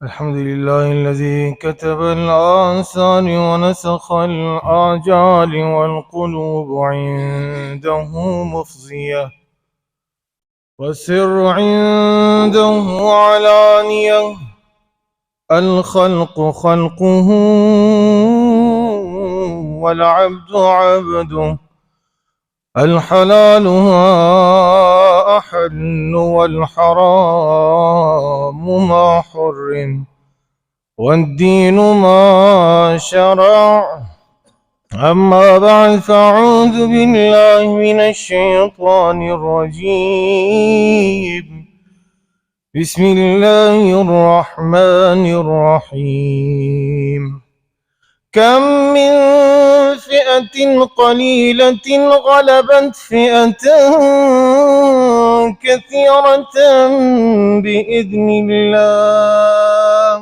الحمد لله الذي كتب الآثار ونسخ الآجال والقلوب عنده مفزية والسر عنده علانية. الخلق خلقه والعبد عبده. الحلال ما أحل والحرام ما حرم والدين ما شرع. أما بعد، فأعوذ بالله من الشيطان الرجيم. بسم الله الرحمن الرحيم. كم من فئة قليلة غلبت فئة كثيرة بإذن الله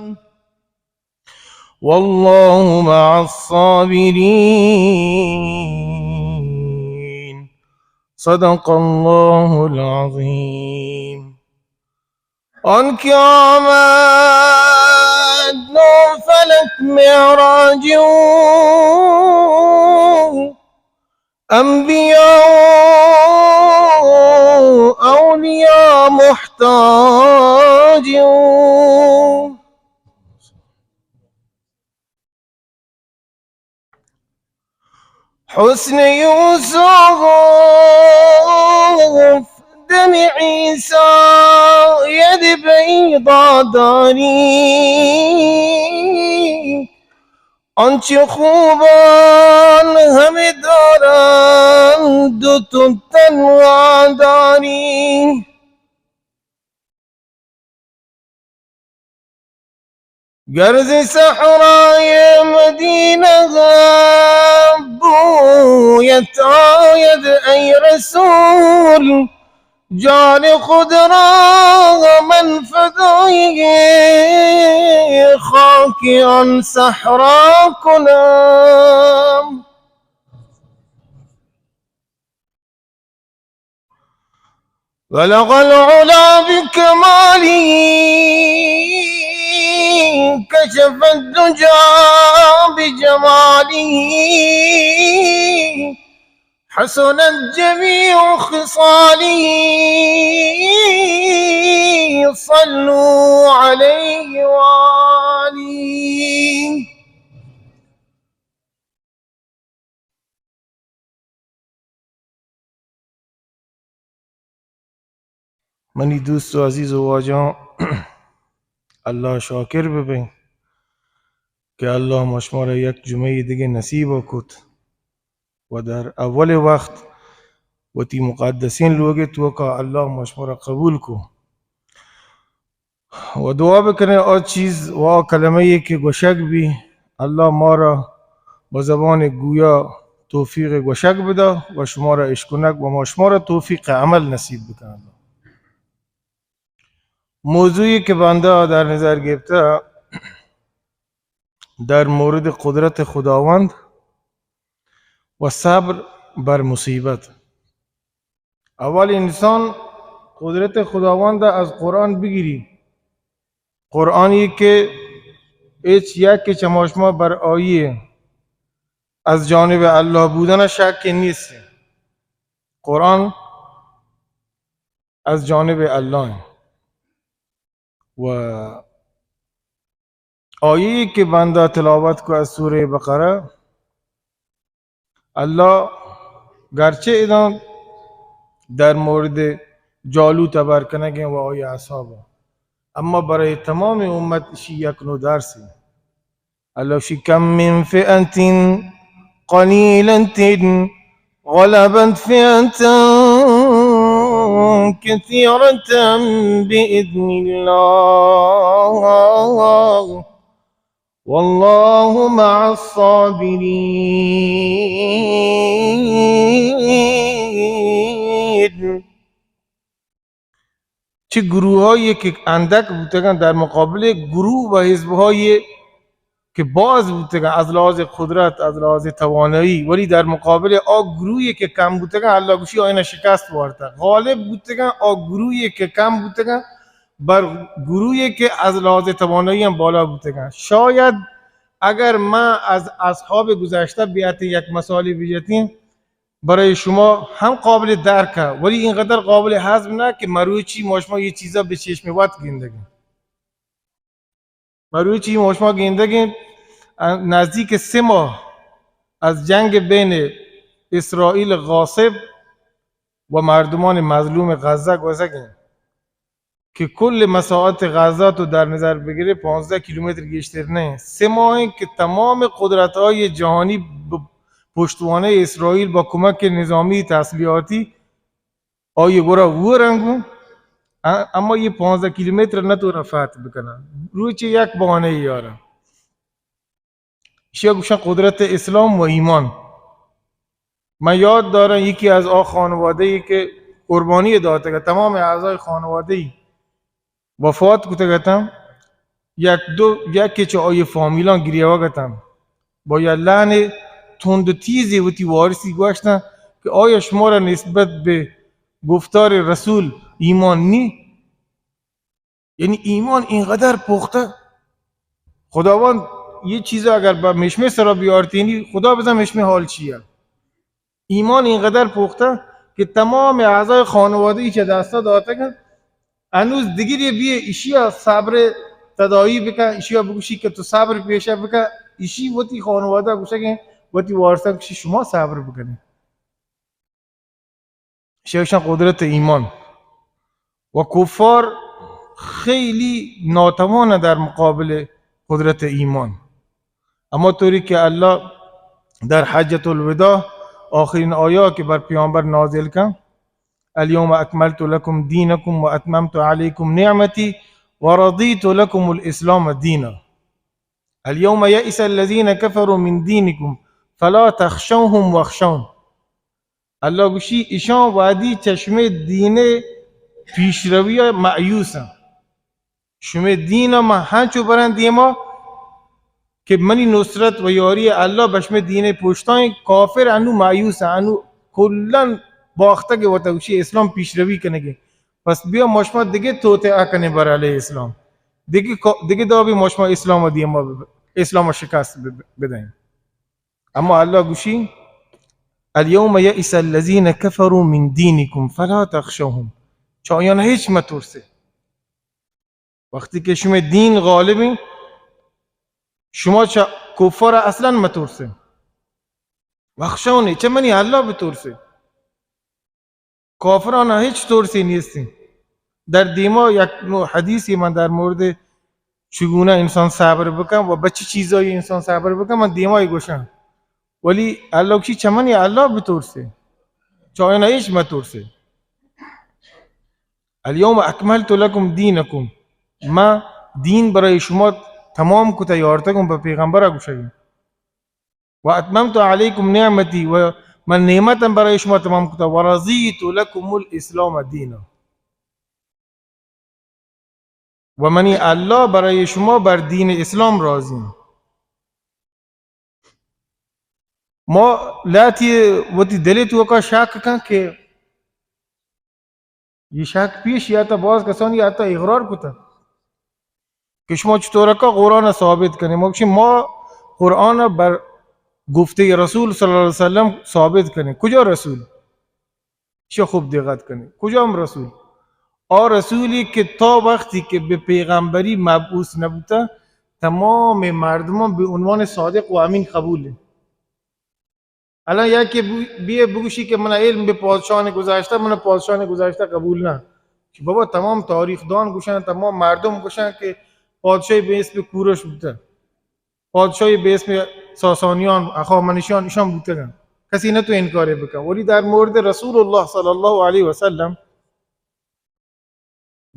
والله مع الصابرين. صدق الله العظيم. آن که آمد نو فلک معراج او، انبیا و اولیا محتاج او. حسن یوسف دم عیسی ید پیدا داری، آنچه خوبان همه دارند و تو تنها داری. گر ز صحرای مدینه بویت آید ای رسول، جان خود را من فدای خاک آن صحرا کنم. بلغ العلا بكماله، كشف الدجى بجماله، حسنت جميع خصاله، صلوا عليه وآله. منی دوست و عزیز و واجہاں، اللہ شاکر ببیں کہ اللہ ما شمارا یک جمعہ دگہ نصیب کت و در اول وقت وتی مقدسین لوگ توکا اللہ ما شمارا قبول کو. و دعا بکنیں آ چیز و آ کلمہ یے کہ گوشگ بی، اللہ مارا بہ زبان گویا توفیق گوشگ بدا و شمارا اشکنگ و ما شمارا توفیق عمل نصیب بکن اللہ. موضوعی کہ بندہ در نظر گرفتہ در مورد قدرت خداوند و صبر بر مصیبت. اول انسان قدرت خداوند از قرآن بگیری. قرآنی کہ ہچ یک چہ ما شما بر آئی از جانب اللہ بودن شک نیست. قرآن از جانب اللہ ہیں و آیه که بنده تلاوت کو از سورهٔ بقره، الله گرچه ادان در مورد جالوت خبر کنگیں و آئی اصحاب، اما برای تمام امت اشی یک نو درسی. الله شی کم من فئة قليلة غلبت فئة كثيرة بإذن الله والله مع الصابرين. چه گروه‌هایی که اندک بوتگن در مقابل گروه و حزب‌هایی که باز بوتگن از لحاظ قدرت، از لحاظ توانایی، ولی در مقابل آ گروهی که کم بوتگن، الله گوشی آیانا شکست وارتگ. غالب بوتگن آ گروهی که کم بوتگن بر گروهی که از لحاظ توانایی هم بالا بوتگن. شاید اگر من از اصحاب گذشته بیاتین یک مثالی بجتین، برای شما هم قابل درکه، ولی اینقدر قابل هضم نه که مروچی ما شما یه چیزا به چشم وت گندگین. مروچی ما شما گندگین، نزدیک سه ماه از جنگ بین اسرائیل غاصب و مردمان مظلوم غزه گوزگین که کل مساحت غزه تو در نظر بگیره، پانزده کیلومتر گیشتر نه. سه ماه که تمام قدرت‌های جهانی ب-، پشتوانه اسرائیل با کمک نظامی تسلیحاتی آئی گورا ورنگو، ا-، اما یہ پانزده کیلومتر نہ تو فتح بکنن. روچ یک بہانہ یارا. ایشی گوشن قدرت اسلام و ایمان. من یاد دارم یکی از آ خانواده‌ای که قربانی داتگ، تمام اعضای خانواده‌ای وفات کتگ اتن، یک دو، یکی چه آئی فامیلان گریوگ اتن، با یک لحن تند و تیزی وتی وارثی گوشتن که آیا شما را نسبت به گفتار رسول ایمان نی؟ یعنی ایمان اینقدر پخته، خداوند یه چیز اگر به مشمه سرا بیارتینی، خدا بزن مشمه حال چیه. ایمان اینقدر پخته که تمام اعضای خانواده ای چه دستا داتگن، هنوز دیگری بیه ایشی صبر تداعی بکن، ایشی بگوشی که تو صبر پیشه بکن، ایشی وتی خانواده گوشگن، وتی وارثان گوشی شما صبر بکنید. شیخشان قدرت ایمان و کفار خیلی ناتوان در مقابل قدرت ایمان. اما طوری که الله در حجة الوداع آخرین آیا که بر پیامبر نازل کن، الیوم اکملت لکم دینکم و اتممت علیکم نعمتی و رضیت لکم الاسلام دینا. الیوم یئس الذین کفروا من دینکم فلا تخشوهم واخشون. الله گوشی، ایشان وادی چشمه دین پیشروی مایوسن. شمے دین ء من ہنچو برن دیما کہ منی نصرت و یاری اللہ بہ شمے دین ء پشتائیں. کافر انو مایوس انت، انو کلن باختگ ء وتا گوشی اسلام پیشروی کنگے. پس بیا ما شما دگہ توطئہ کنیں بر علیہ اسلام، دگہ کو-، دگہ دابے ما شما اسلام ء دیما ب-، اسلام ء شکست ب-، بدئیں. اما اللہ گوشی، الیوم یئس الذین کفروا من دینکم فلا تخشوهم. چہ آیان ہچ مترسے. وقتی کہ شمے دین غالب انت، شما چہ کفار اصلاً مترسے. واخشونی، چہ منی اللہ بترسے. کافران ہچ ترسی نیستی. در دیما یک نوع حدیثی من در مورد چگونه انسان صبر بکن و بہ چی چیزایی انسان صبر بکن، من دیما ای گوشن. ولی اللہ گوشی چہ منی اللہ بترسے. چہ آیان ہچ مترسے. الیوم اکملت لکم دینکم، ما دین برای شما تمام کتا، یارتگم بہ پیغمبر گوشگی. و اتممت علیکم نعمتی، و من نعمتم برای شما تمام کتا، و رضیت لکم الاسلام دینا، و منی اللہ برای شما بر دین اسلام راضی. ما لاتی وتی دل توکا شک کن کہ یہ شک پیش یا تا باز کسانی حتی اقرار کتا کہ شما چطورکا قرآن ثابت کنی. ما گوشی ما قرآن بر گفتہ رسول صلی اللہ علیہ وسلم ثابت کنی. کجا رسول؟ شما خوب دقت کنی. کجام رسول؟ آ رسولی کہ تا وقتی کہ بہ پیغمبری مبعوث نبوتا، تمام مردمان بہ عنوان صادق و امین قبول انت. الان یکے بو-، بیئے بگوشی کہ منا علم بہ پادشاہان گذشتہ، منا پادشاہان گذشتہ قبول نہ. کہ بابا، تمام تاریخ دان گوشن، تمام مردم گوشن کہ پادشاہی بہ اسم کوروش بوتہ، پادشاہی بہ اسم ساسانیان، اخامنشیان، ایشان بوتگن. کسی نہ تو انکارے بکن. ولی در مورد رسول اللہ صلی اللہ علیہ وسلم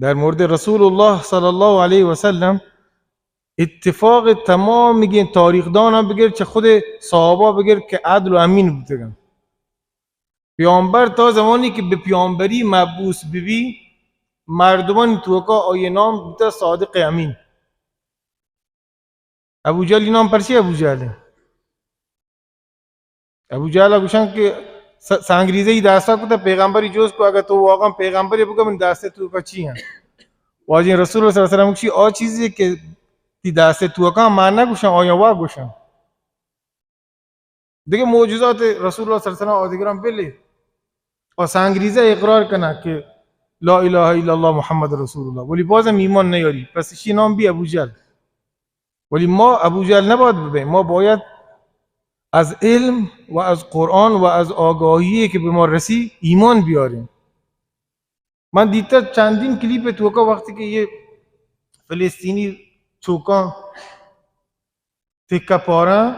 در مورد رسول اللہ صلی اللہ علیہ وسلم اتفاق تمامیں تاریخ داناں بگر، چہ خود صحابہ بگر کہ عدل و امین بوتگن. پیامبر تا زمانی کہ بہ پیامبری مبعوث ببی، مردمانی توکا آئی نام بوتہ صادق امین. ابو جہل نام پرچی ابو جہل؟ ابو جہل گوشن کہ س-، سانگریزی داستا کتا، پیغمبری جوز کو، اگر تو واقعا پیغمبری بگو، من داستے توکا چی ہیں؟ واجہ رسول اللہ صلی اللہ علیہ وسلم گوشی، آ چیزی کہ تی دست توکاں ما نہ گوشاں، آیا وا گوشاں۔ دگہ معجزات رسول اللہ صلی اللہ علیہ وسلم آ دگراں بلے، آ سانگریزہ اقرار کناں کہ لا الہ الا اللہ محمد رسول اللہ، ولی باز ہم ایمان نیاری، پس اشی نام بی ابو جہل۔ ولی ما ابو جہل نباید ببیں، ما باید از علم و از قرآن و از آگاهی که به ما رسی ایمان بیاریں۔ من دیتہ چندین کلیپ توکا وقتی کہ یہ فلسطینی چوکاں تکہ پاراں،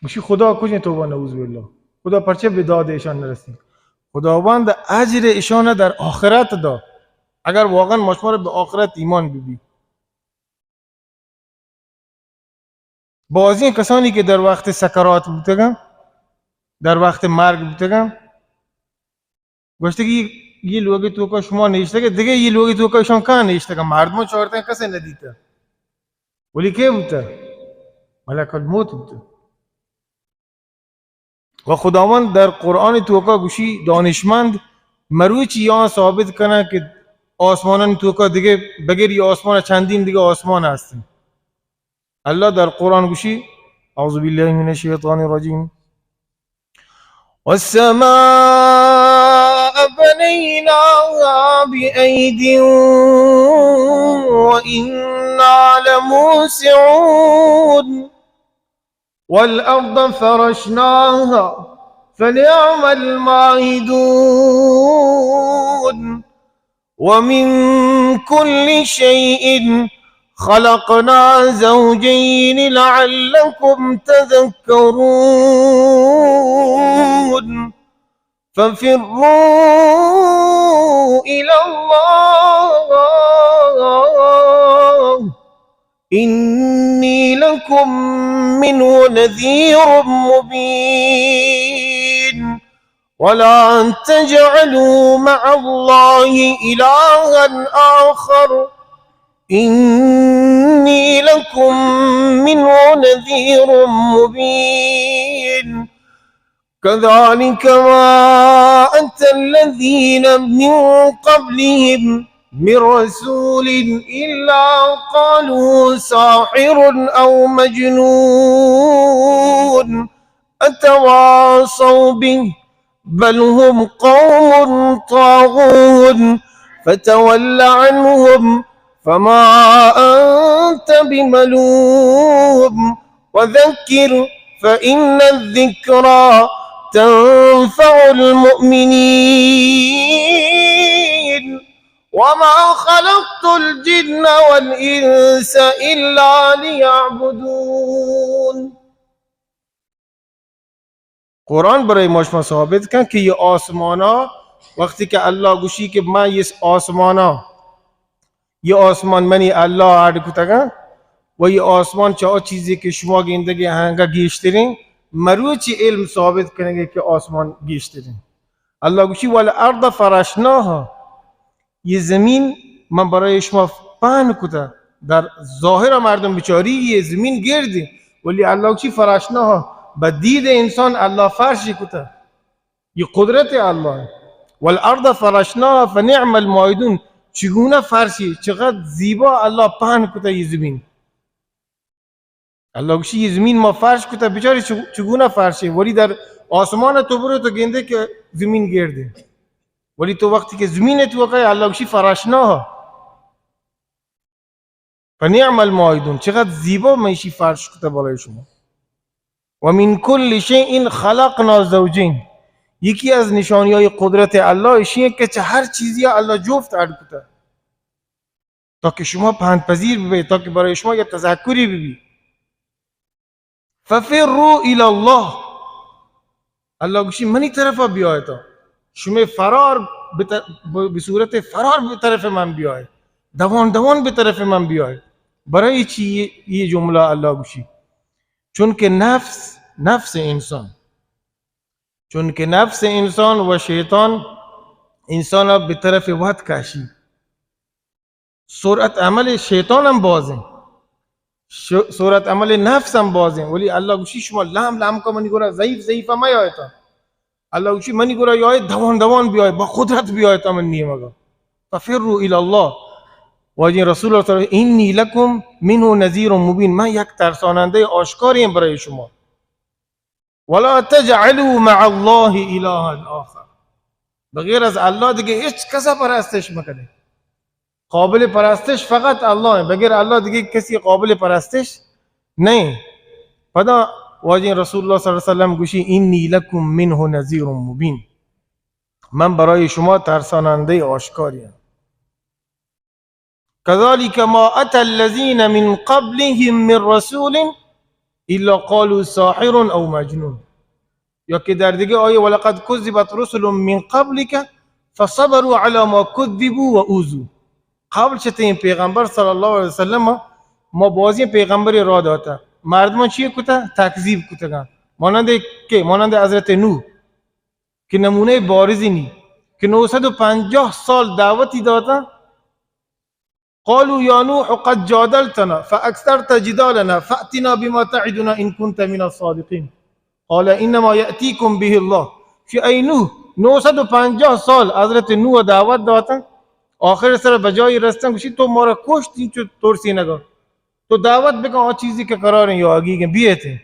گوشی خدا کجیں؟ توبہ نعوذ باللہ، خدا پرچہ به داد ایشان نرسی؟ خداوند اجر ایشان در آخرت دا، اگر واقعاً ما شما را به آخرت ایمان ببی۔ بازیں کسانی کہ در وقت سکرات بوتگاں، در وقت مرگ بوتگاں، گوشتگی یہ لوگی توکا شما نیشتگے، دگہ یہ لوگی توکا شما کہاں نیشتگاں؟ مردمان چارتگاں، کسے ندیتہ، ولی کے بوتہ؟ ملک الموت بوتہ۔ و خداوند در قرآن توکا گوشی، دانشمند مروچی آن ثابت کنن کہ آسمانان توکا دگہ، بگر یہ آسمان چندین دگہ آسمان ہستن۔ اللہ در قرآن گوشی، اعوذ باللہ من الشیطان الرجیم، والسماء بنيناها بأيد وإنا لموسعون. والأرض فرشناها فنعم الماهدون. ومن كل شيء خلقنا زوجين لعلكم تذكرون. ففروا إلى الله إني لكم منه نذير مبين. ولا تجعلوا مع الله إلها آخر إني لكم منه نذير مبين. كذلك ما أتى الذين من قبلهم من رسول إلا قالوا ساحر أو مجنون أتواصوا به بل هم قوم طاغون فتول عنهم فما أنت بملوم وذكر فإن الذكرى تنفع المؤمنين وما خلقت الجن والإنس إلا ليعبدون. قرآن برای ما شما ثابت کن کہ یہ آسمانا، وقتی کہ اللہ گوشی کہ من یہ آسمانا، یہ آسمان منی اللہ اڈ کتگا و یہ آسمان چہ آ چیزی کہ شما گندگے ہنگا گیشتریں، مروچی علم ثابت کنگے کہ آسمان گیشتریں۔ اللہ گوشی والارض فرشناها، یہ زمین من برای شما پہن کتا۔ در ظاہر مردم بچاری یہ زمین گردی، ولی اللہ چی فرشناها، بدید انسان اللہ فرشی کتا۔ یہ قدرت اللہ۔ والارض فرشناها فنعم الماهدون، چگونه فرشی، چقدر زیبا اللہ پہن کتا یہ زمین۔ اللہ گوشی، یہ زمین ما فرش کتا، بچاری چگ-، چگونه فرشے، ولی در آسمان تو برو تو گندے کہ زمین گردے، ولی تو وقتی کہ زمین تو کئے، اللہ گوشی، فرشناها فنعم الماهدون، چقدر زیبا من ایشی فرش کتا برای شما۔ ومن كل شيء خلقنا زوجين، یکی از نشانی‌های قدرت اللہ ایشی کہ چہ ہر چیزی اللہ جفت اڈ کتا۔ تاکہ شما پند پذیر ببی، تاکہ برای شما یک تذکری ببی۔ ففروا الی اللہ، اللہ گوشی منی طرفا بیایتا، شما فرار بت-، ب-، بصورت فرار بطرف من بیای، دوان دوان بطرف من بیای۔ برای چی یہ، یہ جملہ اللہ گوشی؟ چونکہ نفس، نفس انسان، چونکہ نفس انسان و شیطان انسان بطرف وت کشی۔ سرعت عمل شیطان ہم بازیں، ش-، سرعت عمل نفس ہم بازیں، ولی اللہ گوشی شما لام لام کا منی گورا ضعیف ضعیف ہم آیتا۔ اللہ گوشی منی گورا یای دوان دوان بیای، با قدرت بیایتا من نیمگا۔ ففروا الی الله. واجہ رسول اللہ صلی اللہ علیہ وسلم، انی لکم منه نذیر مبین، من یک ترسانندہ آشکاری ام برای شما. ولا تجعلوا مع الله الها آخر، بغیر از اللہ دیگہ ہچ کسا پرستش مکنید. قابل پرستش فقط اللہ ہیں، بغیر اللہ دیگہ کسی قابل پرستش نہیں. پدا واجہ رسول اللہ صلی اللہ علیہ وسلم گوشی، انی لکم منه نذیر مبین، من برای شما ترسانندہ آشکاری ام. کذلک ما اتی الذین من قبلهم من رسول الا قالوا ساحر او مجنون. یا کہ در دیگہ آیے، ولقد کذبت رسل من قبلک فصبروا علی ما کذبوا و اوذوا. قبل چہ تئی پیغمبر صلی اللہ علیہ وسلم ما بازیں پیغمبرے راہ داتا، مردمان چی کتا؟ تکذیب کتگا. مانند کہ، مانند حضرت نوح کہ نمونہ بارزی نی، کہ نو سد و پنجاہ سال دعوتی داتا، قالوا یا نوح قد جادلتنا فاکثرت جدالنا فأتنا بما تعدنا ان کنت من الصادقین. قال انما یأتیکم به الله. کہ اے نوح، نو سد و پنجاہ سال حضرت نوح دعوت داتن، آخر سر بجائی رستن، گوشی تو مارا کشت، اینچو ترسینگا، تو دعوت بکن آ چیزی کہ قرار ہیں یا آگی گیں بیئے تھے.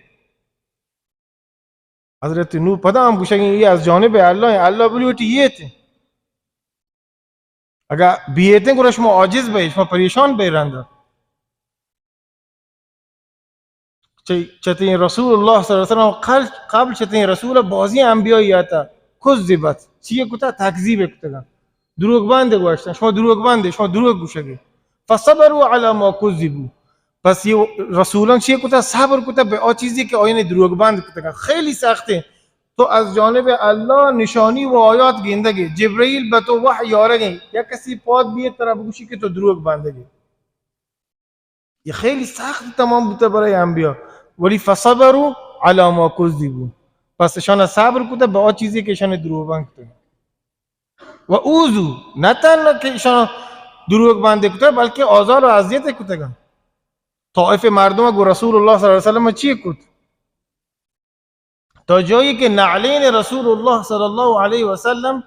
حضرت نوح پدا ہم گوشگیں، یہ از جانب اللہ ہیں، اللہ بلوٹی یہ تھے. اگا بیئے تھے، گڑا شما عاجز بے، شما پریشان بے رندا. چہ، چہ تئی رسول اللہ صلی اللہ علیہ وسلم قبل، قبل چہ تئی رسول بازیں انبیاء آتا، کذبت، چیئے کتا؟ تکذیب کتگا. دروگ بندے گوشتن، شما دروگ بندے، شما دروگ گوشگے. فصبروا علی ما کذبوا. پس یہ رسولان چیئے کتا؟ صبر کتا بہ آ چیزی کہ آیانی دروگ بند کتگا. خیلی سختے. تو از جانب اللہ نشانی و آیات گندگے، جبرائیل بہ تو وحی یارگیں، یا کسی پاد بیئے ترا بگوشی کہ تو دروگ بندگے. یہ خیلی سخت تمام بوتا برای انبیاء. ولی فصبروا علی ما کذبوا، پس اشان صبر کتا بہ آ چیزی کہ اشان دروغ بند کتا. و اوذوا، نہ تنہا کہ اشان دروغ بند کتا، بلکہ آزار و اذیت کتگا. طائف مردم گو رسول اللہ صلی اللہ علیہ وسلم چی کت؟ تا جایی کہ نعلین رسول اللہ صلی اللہ علیہ وسلم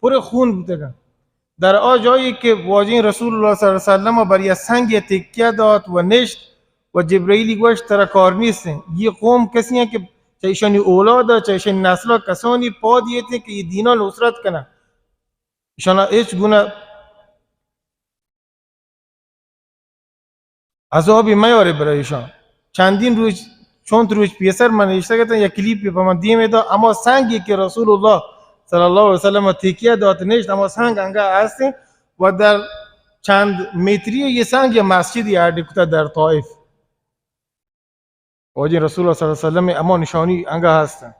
پر خون بوتگن. در آ جایی کہ واجہ رسول اللہ صلی اللہ علیہ وسلم بر یک سنگ تکیہ دات و نشت و جبرائیلی گوشت، ترا کار نیست. یہ قوم کسی ہیں کہ چہ ایشانی اولاد، چہ ایشانی نسل کسانی پاد ایت کہ یہ دینا نصرت کنن. ایشانا ہچ گناہ عذابی میارے برای ایشان. چندین روچ، چند روچ پیسر من نشتگ اتاں، یک کلیپے پہ من دیمے دا، ہما سنگی کہ رسول اللہ صلی اللہ علیہ وسلم تکیہ دات نشت، ہما سنگ انگا ہستیں و در چند متری یہ سنگ یا مسجدی اڈ کتا در طائف. واجہ رسول اللہ صلی اللہ علیہ وسلم ہما نشانی انگا ہستن.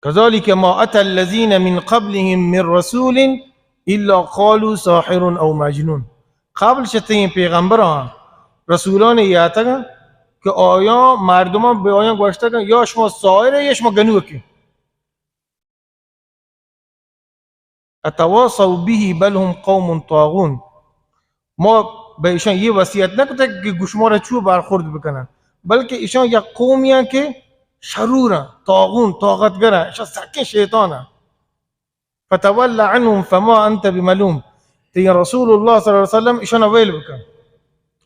کذالک ما اتی الذین من قبلهم من رسول الا قالوا ساحر او مجنون. قبل چہ تئی پیغمبراں رسولان یاتگن کہ آیاں مردمان بہ آیاں گوشتگن یا شما ساحر ئے یا شما گنوکے. اتواصوا به بل هم قوم طاغون. ما بہ ایشان یہ وصیت نہ کتگ کہ گو شمارا چو برخورد بکنن، بلکہ ایشان یک قومی ہیں کہ شرور ہیں، طاغون، طاقتگر ہیں، ایشان سکیں شیطان ہیں. فتول عنهم فما انت بملوم. تئی رسول اللہ صلی اللہ علیہ وسلم ایشان ویل بکن.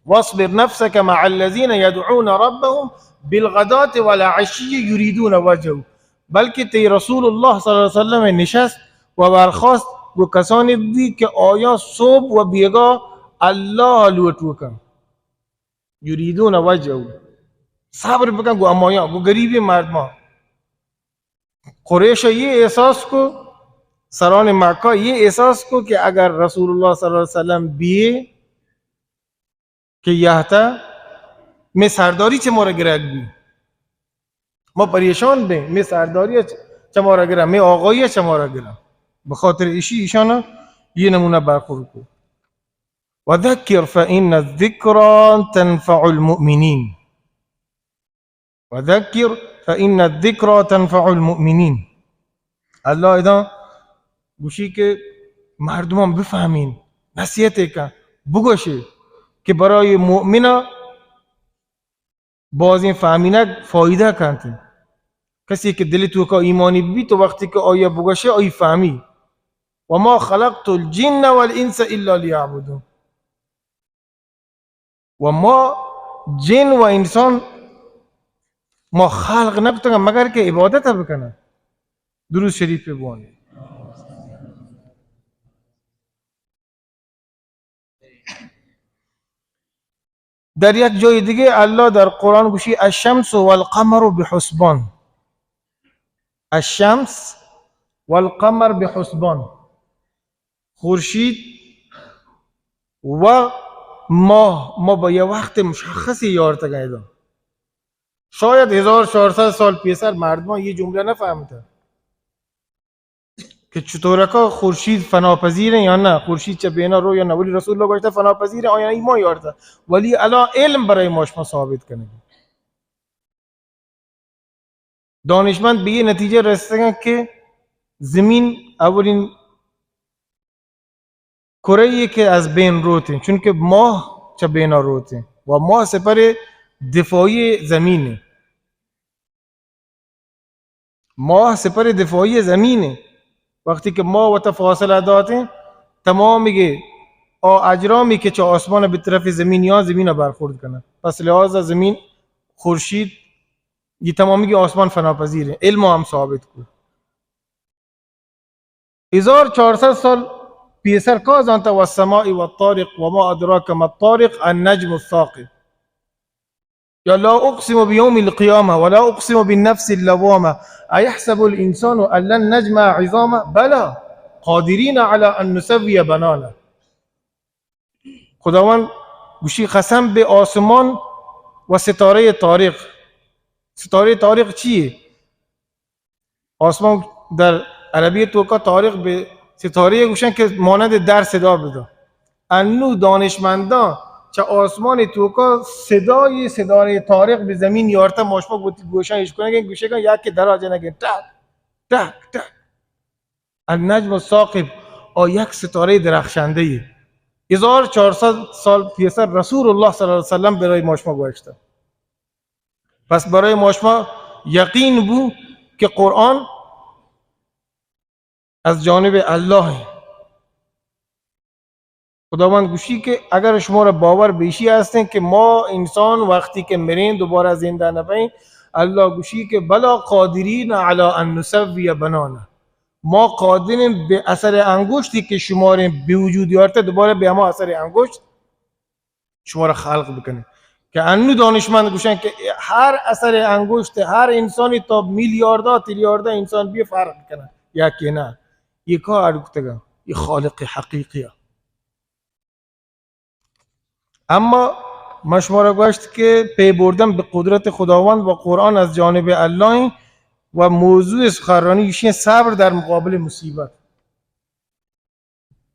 واصبر نفسك مع الذين يدعون ربهم بالغداة والعشي يريدون وجهه. بلکہ تئی رسول اللہ صلی اللہ علیہ وسلم نشست و برخاست گو کسانی بی کہ آیاں صبح و بیگاہ اللہ لوٹ بکن. یریدون وجهه. صبر بکن گو امایاں، گو غریبیں مردماں. قریش یہ احساس کو، سران مکہ یہ احساس کو کہ اگر رسول اللہ صلی اللہ علیہ وسلم بیئے کہ یہتا میں سرداری چہ مورا گرگ بی، ما پریشان بیں، میں سرداری چہ مورا گرگ، میں آقایی چہ مورا گرگ. بخاطر ایشی ایشانا یہ نمونہ برخورد کو. وذکر فإن الذکری تنفع المؤمنین. وذکر فإن الذکری تنفع المؤمنین. اللہ ادا گوشی کہ مردمان بفہمین، نصیحت کن، بگوشے کہ برای مؤمنا بازیں فہمینگ فائدہ کنت. کسی کہ دل توکا ایمانی بی تو وقتی کہ آیا بگوشے آئی فہمی. وما خلقت الجن والانس الا لیعبدون. و ما جن و انسان ما خلق نکتگ مگر کہ عبادت بکنن. درود شریف بوانید. در یک جای دیگه الله در قرآن گوشی: الشمس والقمر بحسبان. الشمس والقمر بحسبان. خورشید و ماه ما با یه وقت مشخصی یارتگ ایدا. شاید هزار و چهارصد سال پیسر مردمان یه جمله نفهمتن که چطورکا خورشید فناپذیره یا نه، خورشید چه بینا رو یا نه، ولی رسول الله گوشته فناپذیره، آیا ایمان یارته. ولی الان علم برای ما شما ثابت کنه. دانشمند به یه نتیجه رسیدگن که زمین اولین کره‌ای که از بین روتیں، چون که ماه چه بینا روتیں و ماه سپر دفاعی زمینه. ماه سپر دفاعی زمینه. وقتی که ماه وتا فاصله داتیں، تمامی آ اجرامی که چه آسمان به طرف زمین یا زمین برخورد کنه. پس لہذا زمین، خورشید، یہ تمامی آسمان فناپذیر ہیں. علم هم ثابت کو. هزار و چهارصد سال پیسر کا زانتا: والسماء والطارق وما ادراک ما الطارق النجم الثاقب. یا لا اقسم بیوم القیامة ولا اقسم بالنفس اللوامة ایحسب الانسان ان لن نجمع عظامه بلی قادرین علی ان نسوی بنانه. خداوند گوشی: قسم به آسمان و ستاره طارق. ستاره طارق چیه؟ آسمان در عربی توکا طارق به ستاره گوشن که مانند در صدا بده. انو دانشمندان چه آسمان توکا صدای ستاره طارق به زمین یارته، ما شما گوشان اشکنگن، گوشگن یک دراجنگن، ٹک ٹک ٹک. النجم الثاقب، آ یک ستاره درخشنده ای. هزار و چهارصد سال پیسر رسول الله صلی الله علیه وسلم برای ما شما گوشته. پس برای ما شما یقین بو که قرآن از جانب الله. خداوند گوشی که اگر شما را باور بیشی هستیں که ما انسان وقتی که مریں دوباره زنده نبیں، الله گوشی که بلا قادرین علی ان نسوی بنانه، ما قادریں به اثر انگشتی که شما ریں به وجود یارته دوباره به هما اثر انگشت شما را خلق بکنه. که انو دانشمند گوشن که هر اثر انگشت هر انسانی تا میلیاردا تریلیاردا انسان بیه فرق کنه، یکی نه. یہ کا اڈکتگا؟ یہ خالق حقیقیه. اما من شما را گوشت که پی بردن به قدرت خداوند و قرآن از جانب الله و موضوع سخنرانی ایشی صبر در مقابل مصیبت.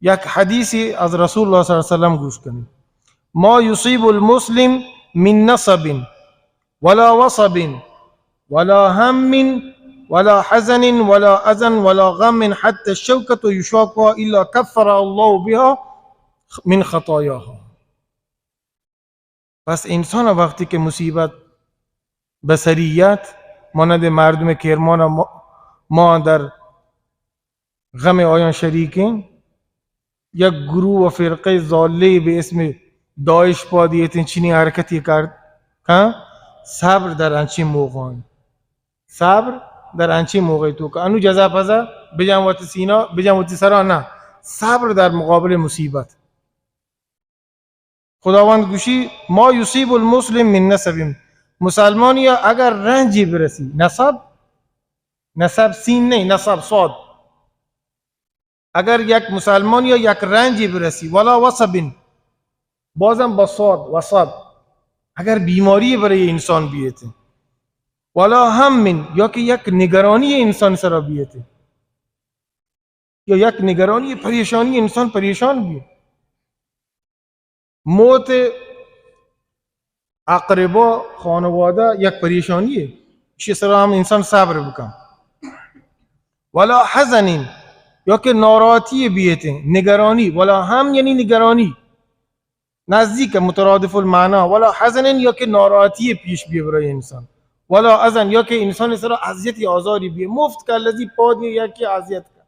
یک حدیثی از رسول الله صلی الله علیه وسلم گوش کنید: ما یصیب المسلم من نصب ولا وصب ولا هم ولا حزن ولا اذى ولا غم حتى الشوكة يشاكها الا كفر الله بها من خطاياها. پس انسان وقتی که مصیبت بصریت، مانند مردم کرمان ما، ما در غم آیان شریکیں، یک گروه و فرقه ضاله به اسم داعش پا دیتیں چنین حرکتی کرد، ها؟ صبر در انچین موقعان. صبر در انچین موقعی توکا. انو جزا پزا بجان وتی سینا، بجان وتی سرا، نه. صبر در مقابل مصیبت. خداوند گوشی: ما یصیب المسلم من نصب. مسلمانی اگر رنجی برسی، نصب، نصب سین نه، نصب صاد. اگر یک مسلمانی یک رنجی برسی، ولا وصب، بازم با صاد، وصب، اگر بیماری برای انسان بیته، ولا هم، یا که یک نگرانی انسان سرا بیته، یا یک نگرانی، پریشانی، انسان پریشان بی. موت اقربا، خانواده، یک پریشانیه، ایشی سرا هم انسان صبر بکن. ولا حزن، یا که ناراحتی بیته، نگرانی، ولا هم یعنی نگرانی، نزدیک مترادف المعنا، ولا حزن یا که ناراحتی پیش بیه برای انسان، ولا اذى یا که انسان سرا اذیتی آزاری بیه، مفت که الذی پادی یکی اذیت کن.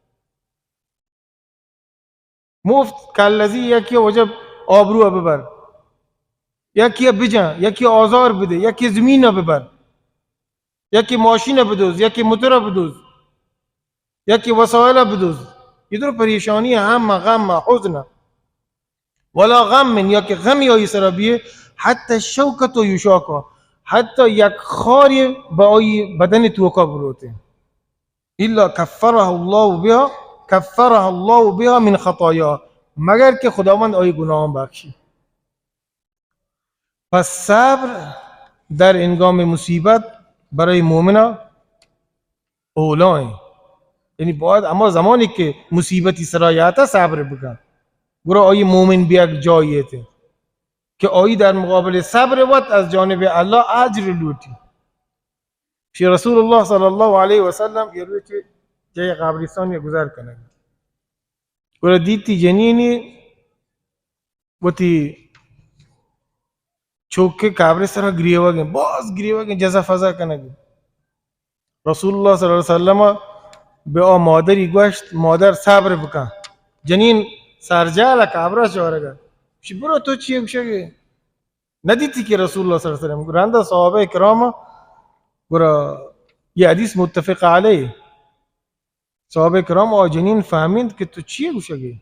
مفت کلزی، یکی وجب آبرو ببر، یکی بجن، یکی آزار بده، یکی زمین ببر، یکی ماشین بدوز، یکی موتور بدوز، یکی وسایل بدوز. یہ در پریشانی، هم غم، حزن. ولا غم، یا کہ غمی آئی سرا بیئے، حتی الشوکة یشاکها، حتی یک خاری با آئی بدن توکا بروتے. الا کفرها الله بها، کفرها الله بها من خطایا، مگر کہ خداوند آئی گناہان بخشی. پس صبر در هنگام مصیبت برای مؤمنا اولا ایں. یعنی باید اما زمانی کہ مصیبتی سرا یاتا صبر بکن، گڑا آئی مؤمن بی یک جاییتے کہ آئی در مقابل صبر وت از جانب الله اجر لوٹی. شی رسول الله صلی الله علیه و سلم یہ روچ جای قبرستان یہ گذر کنگ، گڑا دیتی جنینی وتی چوکے قبر سرا گریوگیں، باز گریوگیں، جزا فضا کنگیں. رسول الله صلی الله علیه وسلم بہ آ مادری گوشت، مادر صبر بکن. جنین سرجال قبر چارگا. شی برو تو چیے گوشگے؟ ندیتی کہ رسول الله صلی الله علیه وسلم. رندا صحابه کرام گڑا یہ حدیث متفق علیه. صحابه کرام آ جنین فهمیند کہ تو چیے گوشگے؟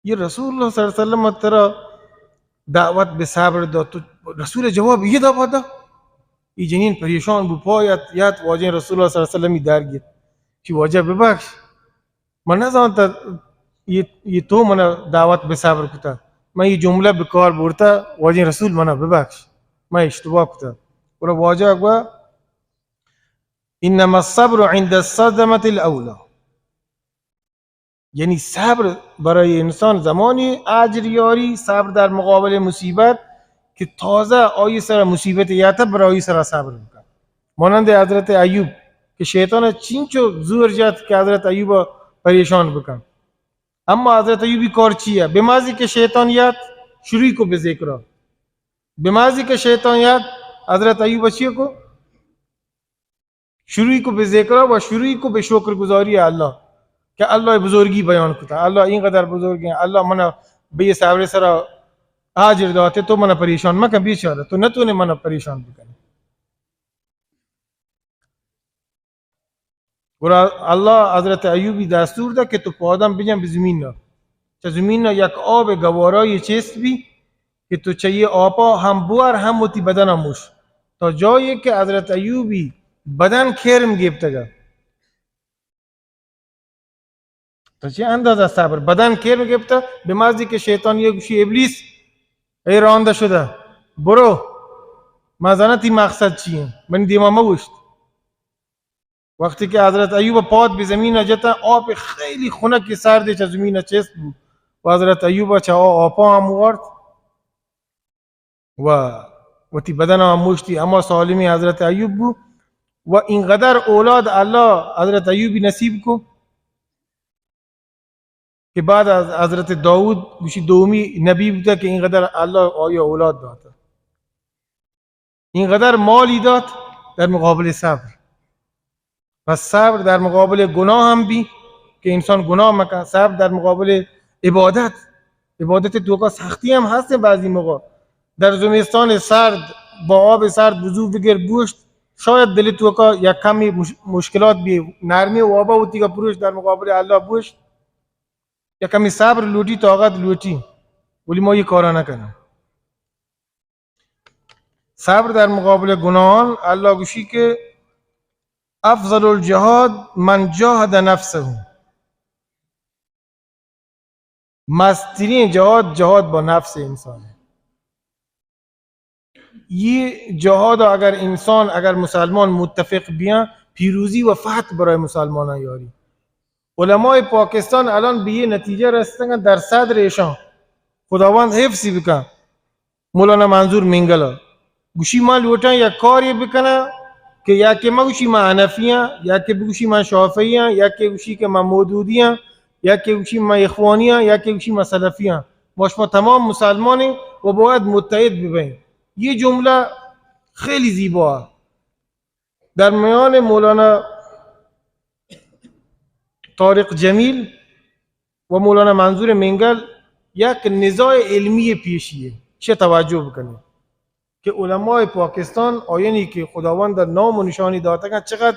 یہ رسول الله صلی الله علیه وسلم ترا دعوت بہ صبر دات، تو رسول جواب یہ دا پدا؟ یہ جنین پریشان بو، پا یات، یات واجہ رسول الله صلی الله علیه وسلم در گیت کہ واجہ ببخش، من نزانتا یہ، یہ تو منا دعوت بہ صبر کتا، من یہ جملہ بہ کار برتا، واجہ رسول منا ببخش، من اشتباه کتا. اور واجہ گوا انما الصبر عند الصدمة الاولى. یعنی صبر برای انسان زمانی اجر یاری، صبر در مقابل مصیبت، کہ تازہ آئی سر مصیبت یاتا برای آئی سر صبر بکن. مانند حضرت ایوب کہ شیطان چینچو زور جت کہ حضرت ایوب پریشان بکن. اما حضرت ایوبی کار چیه؟ بمازی کہ شیطان یات، شروع کو بہ ذکرا. بمازی کہ شیطان یات، حضرت ایوب چیه کو؟ شروعی کو بہ ذکرا و شروعی کو بہ شکر گزاری الله کہ الله بزرگی بیان کتا، الله اینقدر بزرگیں، الله منا بہ یہ صبر سرا اجر داتے، تو منا پریشان مکن بیچارہ، تو نتونے منا پریشان بکنے. گڑا الله حضرت ایوبی دستور دا کہ تو پادم بجن بہ زمین نا. چہ زمین نا یک آب گوارای چست بی کہ تو چہ یہ آپا هم بوار هم وتی بدنا موش. تا جایی کہ حضرت ایوبی بدن کرم گپتگا. تو چہ اندازہ صبر، بدن کرم گپتا، بمازی کہ شیطان یہ گوشی ابلیس، اے رانده شده، برو، ما زاناں تی مقصد چیه، منی دیما موشت. وقتی کہ حضرت ایوب پاد بہ زمین جتا، آپ خیلی خنک سرد چہ زمین چست بو و حضرت ایوب چہ آ آپا هم وارت و وتی بدن هم موشتی، اما سالمی حضرت ایوب بو و اینقدر اولاد الله حضرت ایوبی نصیب کو کہ بعد از حضرت داود گوشی دومی نبی بوتا کہ اینقدر الله آیا اولاد داتا. اینقدر مالی دات در مقابل صبر. پس صبر در مقابل گناه هم بی کہ انسان گناه مکن، صبر در مقابل عبادت، عبادت توکا سختی هم هست بعضی موقع. در زمستان سرد با آب سرد وضو بگر بوشت، شاید دل توکا یک کمی مش-، مشکلات بی، نرمی و آبا وتی کا پروش در مقابل الله بوشت، یک کمی صبر لوٹی، طاقت لوٹی، ولی ما یہ کارا نکنیم. صبر در مقابل گناهان، الله گوشی که افضل الجهاد من جاهد نفسه. مسترین جهاد، جهاد با نفس انسانه. یہ جهاد اگر انسان، اگر مسلمان متفق بیان، پیروزی و فتح برای مسلمانان یاری. علمای پاکستان الان به یہ نتیجه رسیدن در صدر ایشان، خداوند حفظی بکن، مولانا منظور مینگل ء گوشی، ما لوٹاں یک کارے بکناں کہ یا کہ ما گوشی ما حنفی آں، یا کہ بگوشی ما شافعی آں، یا کہ گوشی کہ ما مودودی آں، یا کہ گوشی ما اخوانی آں، یا کہ گوشی ما سلفی آں. ما شما تمام مسلمان ایں و باید متحد ببیں. یہ جملہ خیلی زیبا ہے. در میان مولانا طارق جمیل و مولانا منظور مینگل یک نزاع علمی پیشی ہے، چه توجہ بکنی کہ علماء پاکستان، آیانی کہ خداوند نام و نشانی داتگن، چقدر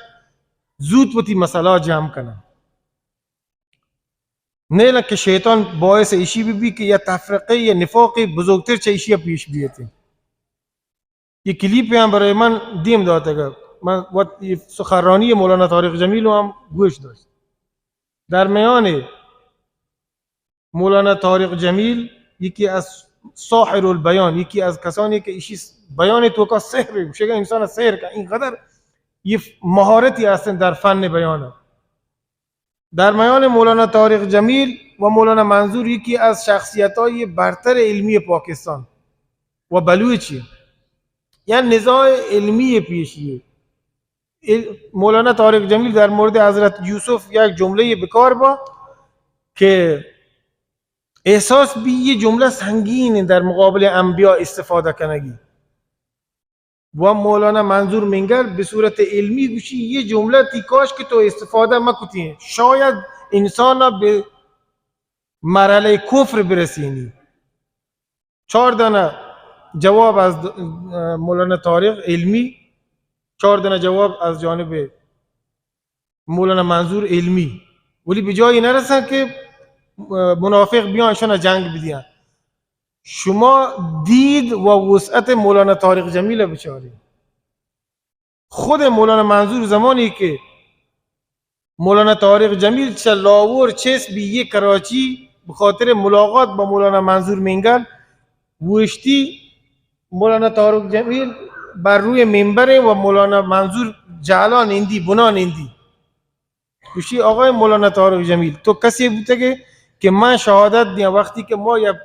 زود وتی مسئلہ جمع کنن. نیلن کہ شیطان باعث ایشی بی بی کہ یا تفرقه یا نفاق بزرگتر چه ایشی پیش بیتی. یہ کلیپ هم برای من دیم داتگ. من وت یہ سخنرانی مولانا طارق جمیل هم گوش داشت. در میان مولانا طارق جمیل یکی از ساحر البیان، یکی از کسانی که ایشی بیان توکا سحر، شگا انسان سحر کا، اینقدر یہ مهارتی هستن در فن بیان. در میان مولانا طارق جمیل و مولانا منظور یکی از شخصیت‌های برتر علمی پاکستان و بلوچی، یعنی نزاع علمی پیشی. ال-، مولانا طارق جمیل در مورد حضرت یوسف یک جملهٔ بکار با که احساس بی یہ جملہ سنگین در مقابل انبیاء استفادہ کنگی. و مولانا منظور مینگل به صورت علمی گوشی، یہ جملہ تی کاش کہ تو استفادہ مکتی، شاید انسان به مرحلہ کفر برسینی. چار دانہ جواب از د-، مولانا طارق علمی، چار دانہ جواب از جانب مولانا منظور علمی، ولی به جایی نرسن که منافق بیان اشان جنگ بدیان. شما دید و وسعت مولانا طارق جمیل بچاری. خود مولانا منظور زمانی که مولانا طارق جمیل چه لاور چیس بی یہ کراچی به خاطر ملاقات با مولانا منظور مینگل وشتی، مولانا طارق جمیل بر روی منبر و مولانا منظور جهلا نندی، بنا نندی. گوشی، آقای مولانا طارق جمیل، تو کسی بوتگے که من شهادت دیاں، وقتی که ما یک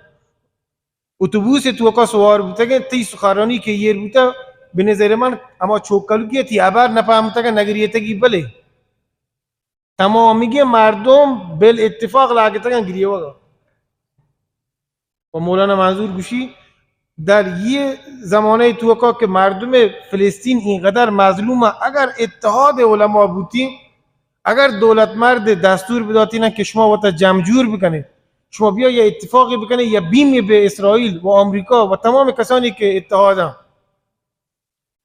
اتوبوس توکا سوار بوتگیں، تی سخنرانی که ایر بوتا، به نظر من اما چوکلوکی تی ابر نپهمتگا، نگریتگی، بلے تمامیگیں مردم بالاتفاق لاگتگن گریوگا. و مولانا منظور گوشی، در یہ زمانه توکا که مردم فلسطین اینقدر مظلوم، اگر اتحاد علما بوتی، اگر دولت مرد دستور بداتی نه که شما وتا جمع جور بکنید، شما بیا یا اتفاقی بکنید یا بیمی به اسرائیل و آمریکا و تمام کسانی که اتحادن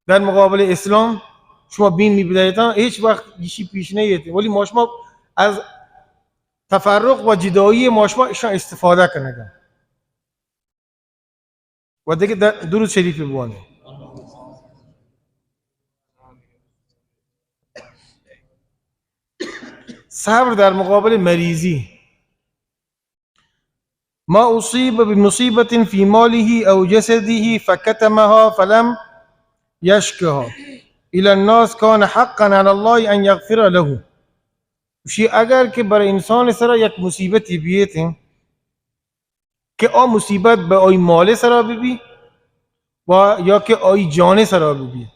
در مقابل اسلام شما بیمی بدهیتان، هیچ وقت گیشی پیش نیتی. ولی ما شما از تفرق و جدایی ما شما اشان استفاده کنگا. و دیگه در-، درود شریف بوانید. صبر در مقابل مریضی. ما أصيب بمصيبة في ماله أو جسده فكتمها فلم يشكها إلى الناس كان حقا على الله أن يغفر له. گوشی، اگر که بر انسان سرا یک مصیبتی بیت، که آ مصیبت به آئی مال سرا ببی و یا که آئی جان سرا ببی،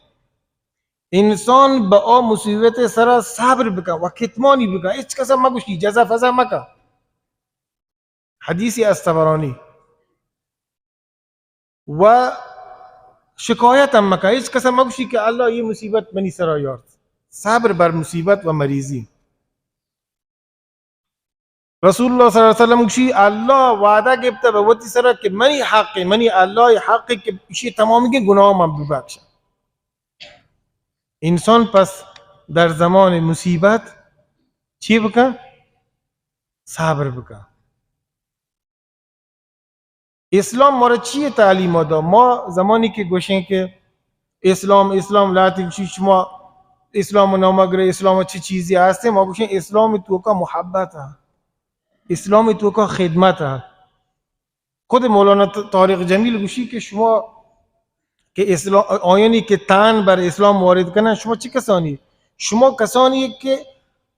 انسان به آ مصیبت سرا صبر بکن و کتمانی بکن، هیچ کسا مگوشی، جزا فضا مکن. حدیثی از طبرانی. و شکایت هم مکن، هیچ کس هم مگوشی که الله، یہ مصیبت منی سرا یارت. صبر بر مصیبت و مریضی. رسول الله صلی الله علیه وسلم گوشی، الله وعده گپته به وتی سرا که منی حق، منی الله حق که ایشی تمامی گناه من ببخشم. انسان پس در زمان مصیبت چی بکن؟ صبر بکن. اسلام ما را چی تعلیم دا؟ ما زمانی که گوشیں که اسلام، اسلام، لهتے گوشی شما اسلام نام گرے، اسلام چه چیزی هستے؟ ما گوشیں اسلام توکا محبت هست، اسلام توکا خدمت هست. خود مولانا ط-، طارق جمیل گوشی که شما که اسلام، آیانی که طعن بر اسلام وارد کنن، شما چه کسانی؟ شما کسانی که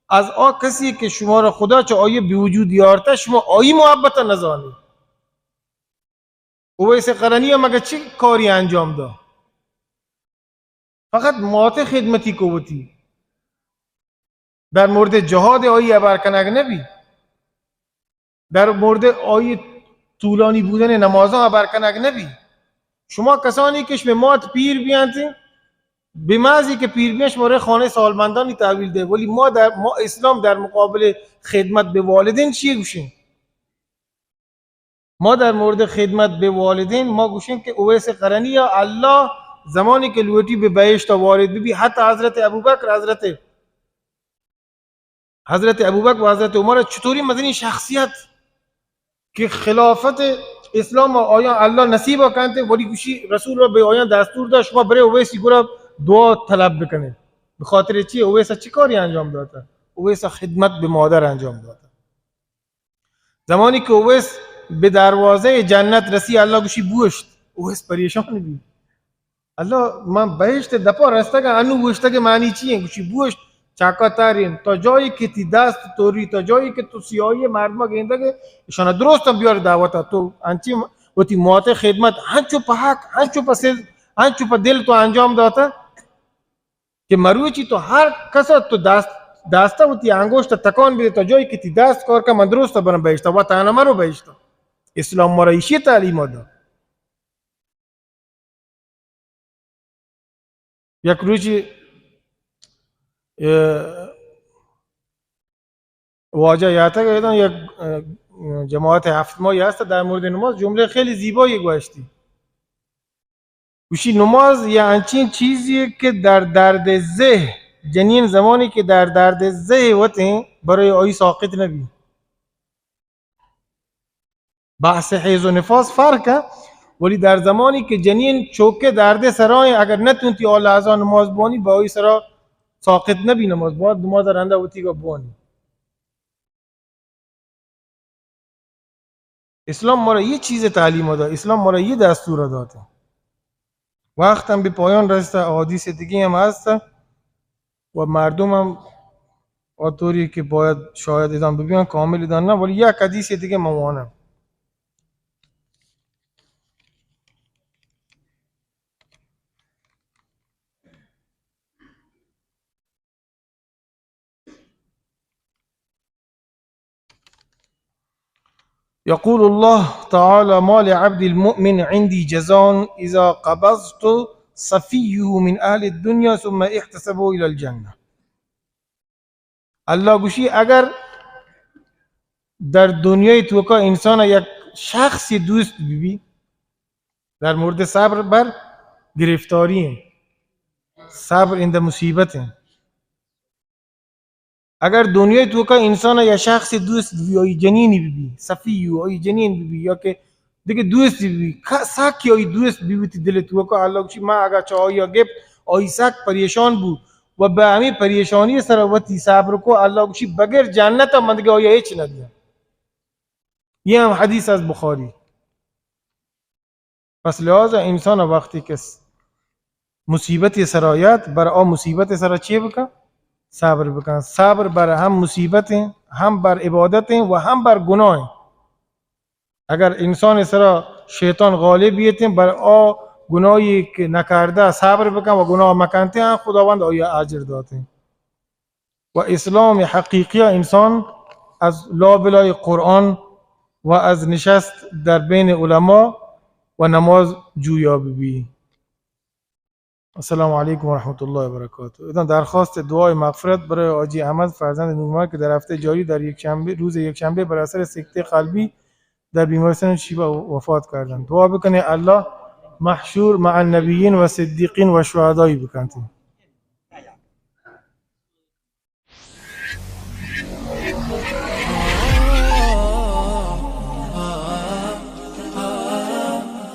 از آ کسی که شما را خدا چه آیه به وجود یارته، شما آیی محبت نزانی. اویس قرنی هم اگه چه کاری انجام دا؟ فقط مات خدمتی کو وتی. در مورد جهاد آیی هبر کنگ نبی. در مورد آیی طولانی بودن نمازان هبر کنگ نبی. شما کسانی که شما مات پیر بیانت، به محضی که پیر بیان شما ره خانه سالمندانی تحویل ده، ولی ما در، ما اسلام در مقابل خدمت به والدین چی گوشیم؟ ما در مورد خدمت به والدین، ما گوشیں که اویس قرنی یا الله زمانی که لوٹی به بهشت وارد ببی، حتی حضرت ابوبکر، حضرت، حضرت ابوبکر و حضرت عمر چطوری مزنی شخصیت که خلافت اسلام آیان الله نصیب کنت، ولی گوشی رسول را به آیان دستور داد، شما بره اویسی گرا دعا طلب بکنید. به خاطر چی؟ اویس چی کاری انجام داده؟ اویس خدمت به مادر انجام داده. زمانی که اویس به دروازهٔ جنت رسی، الله گوشی بوشت. اویس پریشان بی. الله، من بهشت دپا رستگا، انو گوشتگ معنی چی ہیں؟ گوشی بوشت، چاکا تارین. تا جایی که تی دست توری، تا جایی که تو سیاهی مردم گندگ، اشانا درست هم بیار دعوتا. تو انچی وتی مات خدمت، هنچو په حق، هنچو په سر، هنچو په دل تو انجام داتا. که مروچی تو هر کس تو دست، دسته و تی انگشت تکان بده تا جایی که تی دست کار کن، من درست برم بهشت، و تنها مرو بهشت. اسلام ما را ایشی تعلیم داد. یک روچی، اه، واجہ یاتگ ایدان یک، اه، جماعت هفت ماهی هست، در مورد نماز جمله خیلی زیبایی گوشتی. گوشی نماز یا انچین چیزی که در درد ذه، جنین زمانی که در درد ذه وتیں، برای آئی ساقط نبی. بحث حیض و نفاس فرق ہے، ولی در زمانی که جنین چوکه درد سرائیں، اگر نتونتی آ لحظه نماز بوانی، با آئی سرا ساقط نبی نماز، باید نماز رنده وتی بوانی. اسلام ما را یه چیز تعلیم داد، اسلام ما را یه دستور داد. وقت هم به پایان رسته، احادیث دیگه هم هست و مردم هم آطوری که باید شاید ادان ببینن، کامل ادان نه، ولی یک حدیث دیگه من وانم. يقول الله تعالى: ما لعبد المؤمن عندي جزاء إذا قبضت صفيه من أهل الدنيا ثم احتسبه إلى الجنة. الله گوشی، اگر در دنیای توکا انسان یک شخصی دوست ببی، در مورد صبر بر گرفتاری ہیں، صبر عند مصیبت ہیں. اگر دنیای توکا انسان یا شخص دوست ببی، آئی جنینی ببی، صفی، آئی جنین ببی، یا که دیگه دوست ببی، ک-، سکی آئی دوست ببی تی دل توکا، الله گوشی، ما اگر چه آئی گپت، آئی سک پریشان بو و به همین پریشانی سر وتی صبر کو، الله گوشی، بغیر جنت من دیگه آئی هیچ ندیم. یہ هم حدیث از بخاری. پس لہذا انسان وقتی که س-، مصیبتی سر آید، بر آ مصیبت سر چی بکن؟ صبر بکن. صبر بر هم مصیبت ہیں، هم بر عبادت ہیں و هم بر گناہ ہیں. اگر انسان سر شیطان غالب بیتیں، بر آ گناہی که نکرده صبر بکن و گناہ مکنتیں، خداوند آیا اجر داتیں. و اسلام حقیقی انسان از لابلای قرآن و از نشست در بین علما و نماز جویا ببی. السلام علیکم و رحمت الله و برکاته. ادان درخواست دعای مغفرت برای حاجی احمد فرزند نورمحمد که در هفته جاری در یکشنبه، روز یکشنبه بر اثر سکته قلبی در بیمارستان شیبا وفات کردند. دعا بکنه الله محشور مع النبیین و صدیقین و شهدایی بکنته.